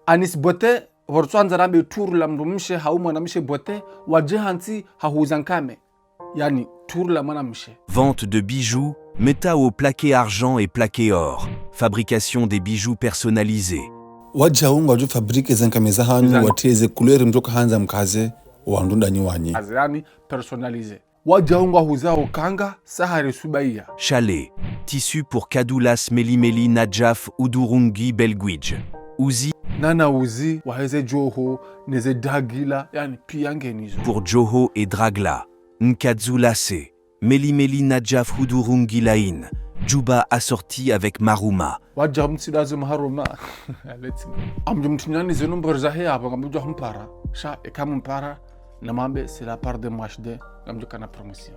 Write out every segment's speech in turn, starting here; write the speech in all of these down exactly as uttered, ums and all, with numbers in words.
Anis Beauté, pvo ritsandza rambe tour la mdrumshe hau mwanamshe beauté, wadje hantsi hahuza nkame. Yaani, tour la mwanamshe. Vente de bijoux, métaux plaqués argent et plaqués or. Fabrication des bijoux personnalisés. Wadjau ngwadjo fabriquer ze nkame zahanyu, watriye ze couleur mdjoka handza mkaze, wandru ndanyi wanyi. Kaze, yaani, personnalisé. Wadjau ngwahuzao kanga, sahari subaiya. Châle, tissu pour kadou lace, melimeli, nadjaf, hudurungi, belguidj. Uzi. Nana uzi, waheze djoho, neze dragila, yaani, piya ngenizo. Pour djoho et dragla. Nkadou lace, melimeli, nadjaf, hudurungi, laine, djuba assorti avec maharuma. Wadja mtsidaze maharuma. Let's go. Amdjo mtsinyani zenu mbori zahe apvo, ngamdjo humpara. Sha, eka mumpara, namwambe, c'est la part de M H D, ngamdjo kana promotion.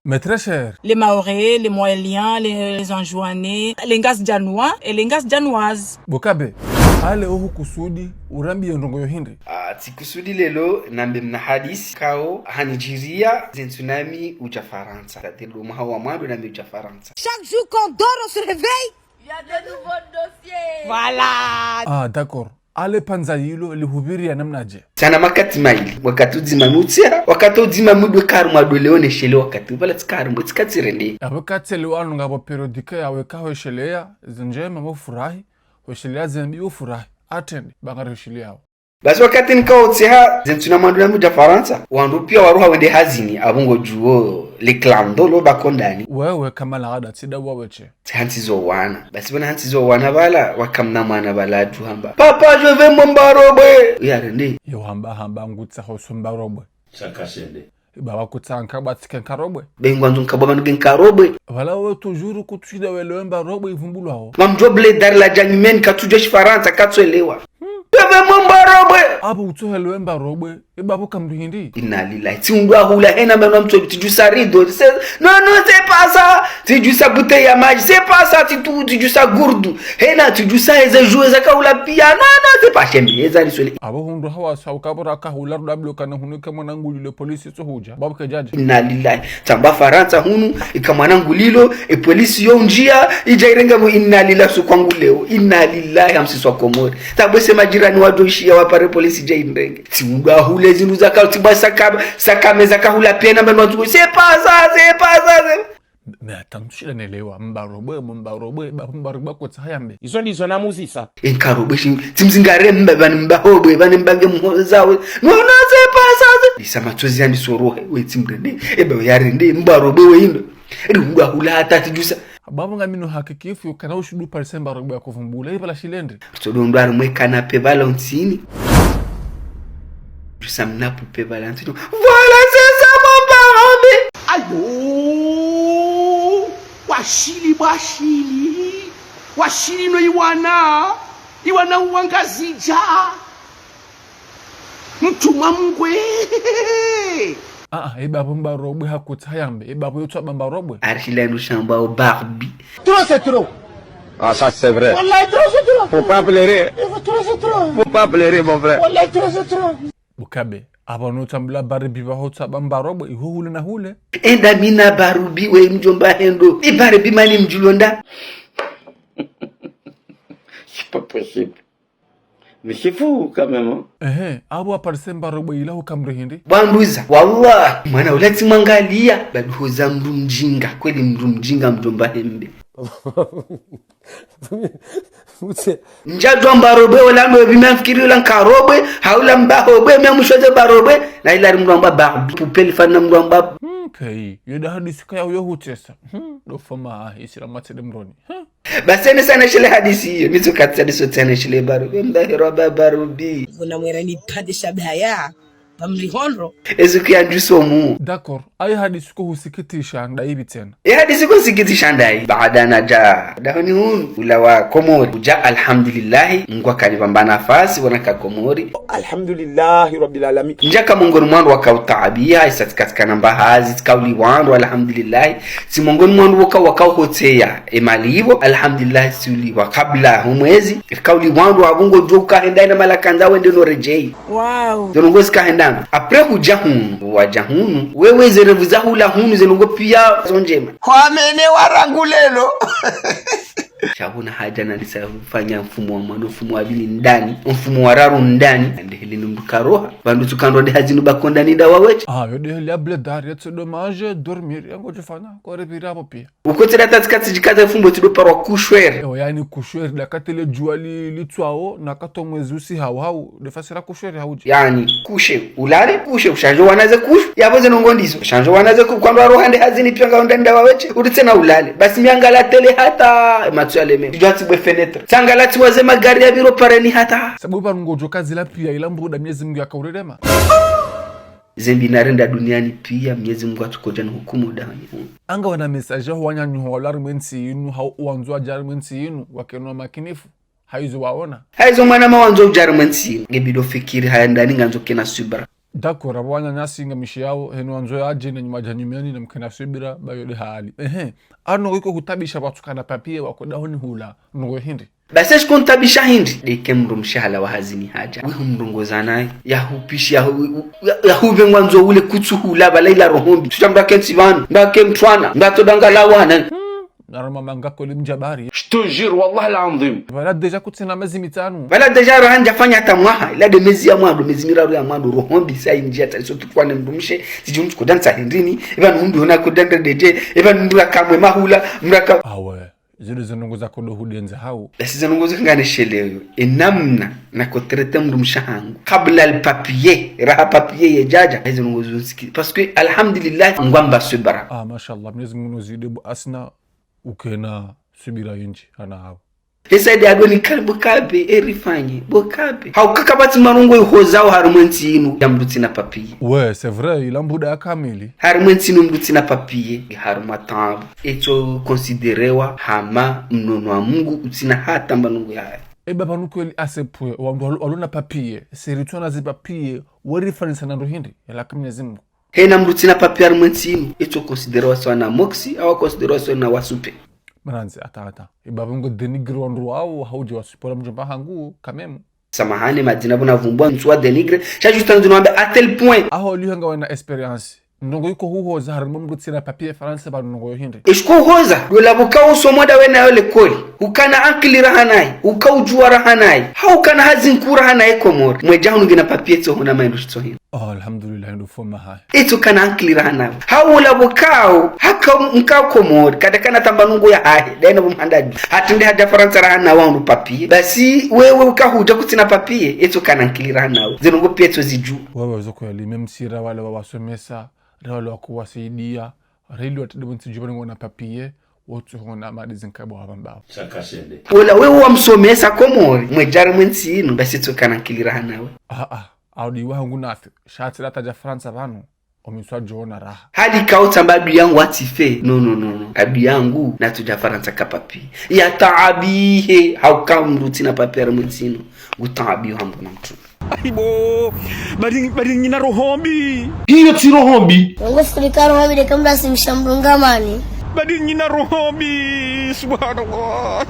Mes très chers. Les Mahorais, les Mohéliens, les, les Anjouanais, les Ngazidjanois et les Ngazidjanoises. Bo Kabe, ale ohu kusudi, urambiye ndrongo yo hindri. Ah, tsi kusudi leo, nambe mna hadisi, kao, hanidjiriya, ze tsunami, udja Farantsa. C'est-à-dire, lo mwaha wa mwando nami udja Farantsa. Chaque jour qu'on dort, on se réveille. Il y a de nouveaux dossiers. Voilà. Ah, d'accord. Ale pvandza yilo lihupviriya namnadje? Tsina makati mayili, wakati udzima mi utsiha, wakati udzima mi udwe karu mwa dole oneshele wakati, pvala tsikaru mbo tsika tsirende. Yapvo katsele wanu ngapvo périodique yawe kaho esheleya, zindjema mbo furahi, ho esheleya zembi mbo furahi, attend, bangari ho esheleya yawo. Basi wakati nikao utsiha, ze tsunami mwando nami udja Farantsa, wandru piya waruha wende hazini, apvo ngodjuo, le clando lo bako ndani. Wewe kama la ada, tsida wawe she. Tsi hantsi zo wana. Basi pvona hantsi zo wana pvala, wakamna mwana pvala adjuhamba. Papa, je veux mon barobwe. Yarende. Yo hamba, hamba, ngutsaho so mbarobwe. Shaka shende. Baba kutsaha nkabwa tsike nkarobwe. Be ngwandzo nkabwa pvanu nge nkarobwe. Pvala we toujours kutsushinda welewe mbarobwe ivumbulwao. Ngamdjo bledar la djanyumeni katsudjuwa shifarantsa katsuelewa. Bebe mbarobwe. Apvo utsohelewe mbarobwe. Eba pvo kamdru hindri. Inna lillahi. Tsi undru ahula hena meno mtso tsidjusa rido. C'est, non, non, c'est pas ça. Tsidjusa bouteille ya madji. C'est pas ça. Tsidju-, tsidjusa gourde. Hena tsidjusa eze jouet zaka hula piya. Non, non, c'est pas shembi. Eza ni swele. Apvo hundru hawa sa ukabura kahula rudablo kana hunu eka mwana ngulilo polisi tso hudja. Babu kedjadje. Inna lillahi. Tsamba Farantsa hunu, eka mwana ngulilo, e polisi yo undjia, idja irenge mu inna lillahi sukwa nguleo. Inna lillahi hamsiswa Komori. Tsamba ese majirani wadjo ishiya wapare polisi idja imrenge. Tsi undru ahule zindru zaka, tsi bwa saka, saka meza kahula piya na manu wadjo. C'est pas ça, c'est pas ça, c'est Mais attends, tsushila nelewa, mbarobwe, mbarobwe, ba-, mbarobwe kotsaha yambe. Izo ndizo namuzisa. Enkarobwe shi, tsimzingare mba, bani mbahobwe, bani mbange mhozawe. Non, non, c'est pas ça, c'est. Lisa matsozi yandi sorohe, we tsimrende, eba yarende, mbarobwe we ino. Eri undru ahula hata tsidjusa. Babu ngamino hakikifu, kana ushudu parise mbarobwe ya kuvumbula, ipvala shilende. Tsodo undru arimwe kana pe pvala ntsini. Djusa mna poupée pvala ntsini. Voilà, c'est ça, mon barobwe. Ayo, washili, washili, washili no iwana, iwana uwangazidja. Mtumwa mngwe. Ah, ah, eba pvo mbarobwe hakotsaha yambe, eba pvo yotswa ba mbarobwe. Arishila inu shamba o Barbie. Trop, c'est trop. Ah, ça, c'est vrai. Wallahi, trop, c'est trop. Faut pas pleurer. Faut trop, c'est trop. Faut pas pleurer, mon frère. Wallahi, trop, c'est trop. Bo Kabe, apvo no tsambula Barbie pvaho tsaba mbarobwe, iho hule na hule. Enda mina Barbie we mdjomba hendo. I Barbie mani mdjulonda. C'est pas possible. Mais c'est fou quand même, hein. Ehe, apvo aparise mbarobwe ila hukamre hindri. Bwambuza, wallah, mwana ula tsimwangaliya, badi hoza mdru mdjinga, kweli mdru mdjinga mdjomba hembe. Utse. Ndjadjuwa mbarobwe, ola ndo ebi mia mfikiri ola nkarobwe, haula mbahobwe, mia mushoze barobwe, na ila ri mdru amba Barbie, poupée lifana mdru amba. Hmm, kei, yo nda hadisi kaya uyo hutsesa. Hmm, ndo foma, ah, isila matsede mroni. Hmm. Basi ene sana shile hadisi iyo, mi tsuka tsadi so tsana shile barobwe, mdahiro ba Barbie. Vuna mwera ni pade shabaya. Pvamri hondro. Ezuki ya ndjuso mu. D'accord. Ayi hadisi ko husikitisha ndayi pvi tsena. E hadisi ko husikitisha ndayi. Baada nadja dahoni hunu. Ula wa Komori. Udja alhamdulillahi. Mngu akanipvamba nafasi wana ka Komori. Alhamdulillahi Rabbil Alamin. Ndjaka mongoni mwa wandru waka utaabiha, isa tsika tsika namba hazi, tsika uli wandru, alhamdulillahi. Tsi mongoni mwa wandru woka waka uhotseya. E mali ivo, alhamdulillahi, tsi uli wa kabla ho mwezi. Tsika uli wandru wa bungo djo uka henda ina mala kandza wende no redjei. Wow. Ze ndrongo zika henda. Après hudja hunu, wadja hunu. Wewe ze revu za hula hunu, ze ndrongo piya zo ndjema. Hwamene warangu lelo. Sha huna haja na lisa fanya mfumo wa mwando, mfumo wa pvili ndani, mfumo wa raru ndani. Nde heli ni mndru karoha. Pvandru tsu kandro nde hazinu bako ndani nda wawetshe. Ah, yo nde heli ya bledari, ya tse dommage, dormir, ya ngodjo fanya, kore pvira hapo pia. Uko tse nda tatsi katsi djikaza fumbo tsi ndo parwa kushwere. Ewa, yaani kushwere, nda katsi le djuwa li, litswawo, na kato mwezi usi hau hau, nde fasira kushwere hau dje. Yaani, kushe, ulale, kushe, ushandje wana ze kushe, yapvo ze ndrongo ndizo. Ushandje wana ze kushe, kwandro waroha nde hazini pia nga undani nda wawetshe, uri tsena ulale. Basi mi angalia télé hata, matso ya leme. Djwa tsi bwe fenêtre. Tsangalia tsi waze magari ya pviro pareni hata. Sabu pvanu ngodjo kazila pia ila mbuda Mnyezi Mungu yaka urerema. Zembi narenda duniani pia, Mnyezi Mungu atsukodja ni hukumu dahoni. Anga wana message ho wananyaho walo harimwa entsi yinu, hau wandzo wadje harimwa entsi yinu, wakena umakinifu. Haizo waona. Haizo mwana mawandzo udja harimwa entsi yinu. Nge bidi ufikiri haya ndani ngandzo kena subira. D'accord, apvo wananyasi ngamishiyao, heni wandzo yadje na nyuma dja nyumeni na mkena subira, ba yo nde hali. Ehe. Ano iko hutabisha watsu kana papier wako dahoni hula, ndrongo hindri. Basi eshi ko ntabisha hindri. Nde ke mndru mshe halawa hazini hadja. Wehu mndru ngoza naye. Yahupishi, yahu-, ya-, yahupve ngwandzo ule kutsu hula, pvala ila roho mbi. Shusha mndru ake ntsi pvanu, mndru ake mtrwana, mndru atso dangalawa na. Hmm, naruma manga koli mdjabari. Je te jure, wallah l'azim. Pvala déjà kutsina mezi mitsanu. Pvala déjà raha ndjafanya hata mwaha. Ila nde mezi ya mwando, mezi miraru ya mwando, roho mbi sa indjia taliso tukwane mndru mshe. Sijui mndru kodja ntsa hindrini. Eba mndru hona kodja ndredje. Eba mndru akamwe mahula, mndru aka- Awe. Zile ze ndrongo za kodo hudendza hau. Basi ze ndrongo zo kangane sheleyo. E namna nako traité mndru mshe hangu. Kabla le papier, raha papier yedjadja. Ze ndrongo zo nsiki. Parce que, alhamdulillah, ngwamba subira. Ah, mashallah, Mnyezi Mungu nozidi bo asna ukena subira yindji, hana hau. Esa ide adoni kali bo kabe, erifanye, bo kabe. Hau kaka batsi marungo ihozao harimwa entsi yinu, ya mndru tsina papier. Ouais, c'est vrai, ila mbuda ya kamili. Harimwa entsi yinu mndru tsina papier, harimwa taabu. Etso considérewa hama mnono wa Mungu utsina hata mba nungu yaye. Eba pvanu kweli à ce point, wandru walo, walo na papier, siri tsona ze papier, werifanisa na ndro hindri, yalaka Mnyezi Mungu. Hena mndru tsina papier harimwa entsi yinu, etso considérewa sawa na moksi, awa considérewa sawa na wasupe. Manandzi, ata, ata. Eba pvanu ngo dénigrer wandru wao, haudje wasupe la mdjomba hangu, quand même. Samahani, madzina pvona vumbwa ntsu wa dénigrer. Sha juste ndzino wambe à tel point. Aho liho nga wana expérience. Ndrongo iko huhoza harimwa mndru tsina papier Farantsa pvanu ndrongo yo hindri. Eshi ko huhoza, dola pvoka usomo nda wena yo lekoli. Ukana ankili raha naye, uka udjuwa raha naye. Hau ukana hazi nkuu raha naye Komori. Mwedja hunu ngena papier tso huna maendo shitso hina. Oh, alhamdulillah, ndo foma haya. Etso kana ankili raha nawe. Hau ola pvokao, haka mka Komori, kada kana tamba nungu ya hahe, daina pvo mhandadi. Hatrende hadja Farantsa raha nawe unu papier. Basi, wewe uka hudja kutsina papier, etso kana ankili raha nawe. Ze ndrongo pia etso zidju. Wewe zo kweli, même si ra wale wawasomesa, ra wale wakuwasaidia, ra ili watrende pvo ntsi dju pvanu ngwana papier, wotsu hona madi zinkabo hapva mbao. Shaka shende. Ola wewe wamsomesa Komori, mwedja harimwa entsi yinu, basi etso kana ankili raha nawe. Ah, ah, audi wangu nafi, sha tsi la tadja Farantsa pvanu. Omiswa djona raha. Hali kao tsamba adu yangu atsife. No, no, no, no. Adu yangu, natsudja Farantsa ka papier. Ya taabihe, hauka mndru tsina papier harimwa entsi yinu. Ngu taabiho hambo na mndru. Aibo, badi, badi nyina roho mbi. Iyo tsi roho mbi. Ngo fikiri ka roho mbi nde ka mndru asimsha mndru ngamani. Badi nyina roho mbi, subhanallah.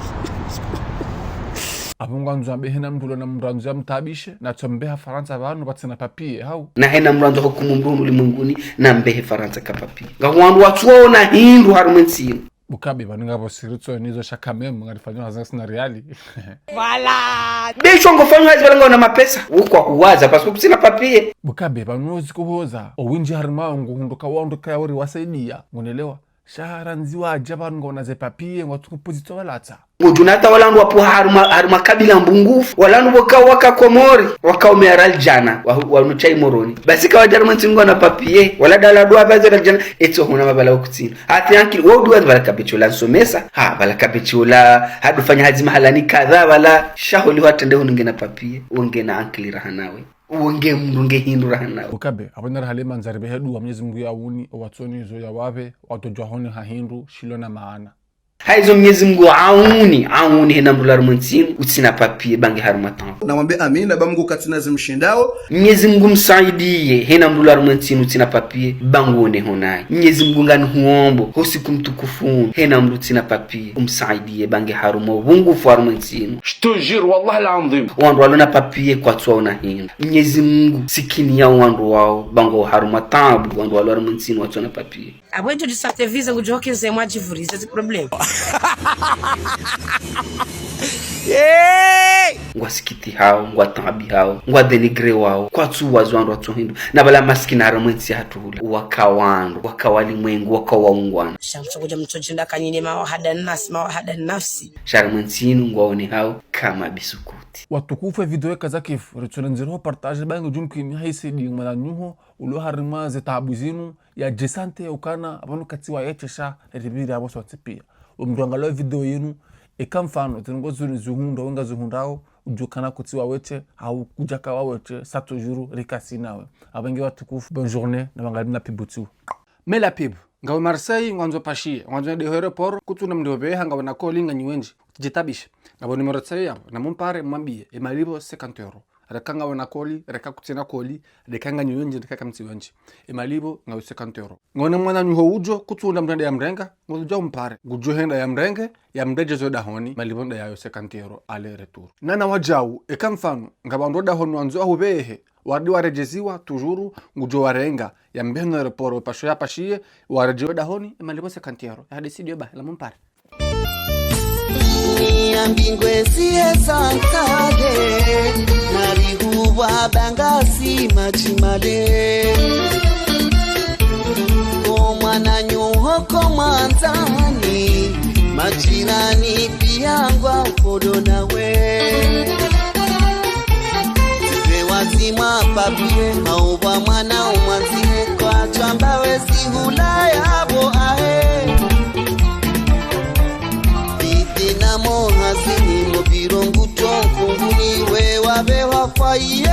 Apvo ngwandzo ambe hena mndru lo na mndru andzo ya mtabishe, natso mbeha Farantsa pvanu pvatsina papier, hau. Na hena mndru andzo hukumu mndru hunu ulimwenguni, na mbehe Farantsa ka papier. Nga wandru watsu waona hindru harimwa entsi yinu. Bo kabe, pvanu ngapvo siri tso nizo sha quand même, ngarifanyao hazi ngasina riali. Voilà. Be sho ngo fanyao hazi pvala nga una mapesa. Ukwa huwaza, parce que kutsina papier. Bo kabe, pvanu ziko huhoza. Owindji harimwa ngo hundru ka wandru ka ya wori wasaidia. Ngonelewa. Sha ra ndzi wadja pvanu ngona ze papier, ngwatsu kupuzi tso walatsa. Ngodjuna hata wala wandru wapvo harimwa, harimwa kabila mbungufu. Wala wandru pvoka waka Komori. Waka ume ya riali djana. Wa, wa nucha i Moroni. Basi ka wadja harimwa entsi yinu ngwana papier. Wala dala dwa pvaze riali djana. Etso huna mapvala ukutsina. Hati ankili. Wo uduwa pvala kabechi ola nsomesa. Ha, pvala kabechi ola. Hadu fanya hazi mahalani kadha pvala. Sha holiho hatrende hunu ngena papier. Wo ngena ankili raha nawe. Wo nge mndru nge hindru raha nawe. Bo kabe, apvo nara hale mandzari behe duwa Mnyezi Mungu ya uni, owatsoni zo ya wapve, watsodjuwa hone ha hindru, shilo na maana. Haizo Mnyezi Mungu auni, auni hena mndru lo harimwa entsi yinu, utsina papier, ba nge harimwa taabu. Na mwambe amina, ba Mungu katsina zimshindao. Mnyezi Mungu msaidiye, hena mndru lo harimwa entsi yinu, utsina papier, ba ngu oneho naye. Mnyezi Mungu ngani huombo, ho usiku mtukufu unu, hena mndru tsina papier, umsaidiye, ba nge harimwa, upvungufu harimwa entsi yinu. Je te jure, wallah l'azim. Wandru walo na papier kwatsu waona hindru. Mnyezi Mungu, sikini ya wandru wao, ba ngo harimwa taabu, wandru walo harimwa entsi yinu, watsu ona papier. Apvo ndo djisate visa ngudjo keze mwadjivurize zi problème. Sikitihao, ngwataabihao, ngwadénigrewao, kwatsu wazwa wandru watsu hindru. Na pvala masikini harumwa entsi yahatru hula. Waka wandru, waka walimwengu, waka waungwana. Sha mtsokodja mtsodjinda kanyine mawahada nafsi, mawahada nafsi. Sha harumwa entsi inu ngwaonehao kama bisukuti. Watukufu, e video eka zakifu, ritsolendzero partage ba ngu djumkini haisi di mwananyuho, ulo harumwa ze taabu zinu, yadje santé ukana, apvanu katsi waye tsi sha, ripviri apvo sontsi pia. Omndru angaliyao video yinu, eka mfano, tsi ndrongo zinu zihundra, wenga zihundrao, udjokana kutsi wawe tsi, hau kudjaka wawe tsi, sa toujours, rika si nawe. Apvenge watukufu, bonne journée, na mangali na pub tsi. Mais la pub, ngawe Marseille, ngwandzo upashiye, ngwandzo nde ho aéroport, kutsuna mndru obeha, ngawe na colis, nganyi wendji, utsidjitaabishe. Ngapvo numéro tsayo yapvo, na mumpare, mwambiye, e malipvo cinquante euros. Reka ngawe na colis, reka kutsina colis, reka nganyi wendji, reka kamtsi wendji. E malipvo ngawe cinquante euros. Ngawe na mwananyuho udjo, kutsunda mndru nde yamrenga, ngudjo umpare. Ngudjo henda yamrenge, yamredjeze dahoni, malipvo nde yayo cinquante euros, aller retour. Nana wadjau, eka mfano, ngapvo wandru dahoni wandzo wahubehe, warudi waredjeziwa, toujours, ngudjo warenga, yambehe no aéroport, pasho yapashiye, waredjewe dahoni, e malipvo cinquante euros. Ya décidé ba, la mumpare. Niyambi ngwezi eza nkade, nalihubwa bangasi madjimale. Ko mwananyuho ko mwandzani, madjirani pia ngwakodo nawe. Zipe wazima papier, hau pvwa mwana umwandzihe, kwatsamba wezi hula yapvo ahe. Fitina mo hazini, mo biro ngutso nkunguni, we wapve wafwaye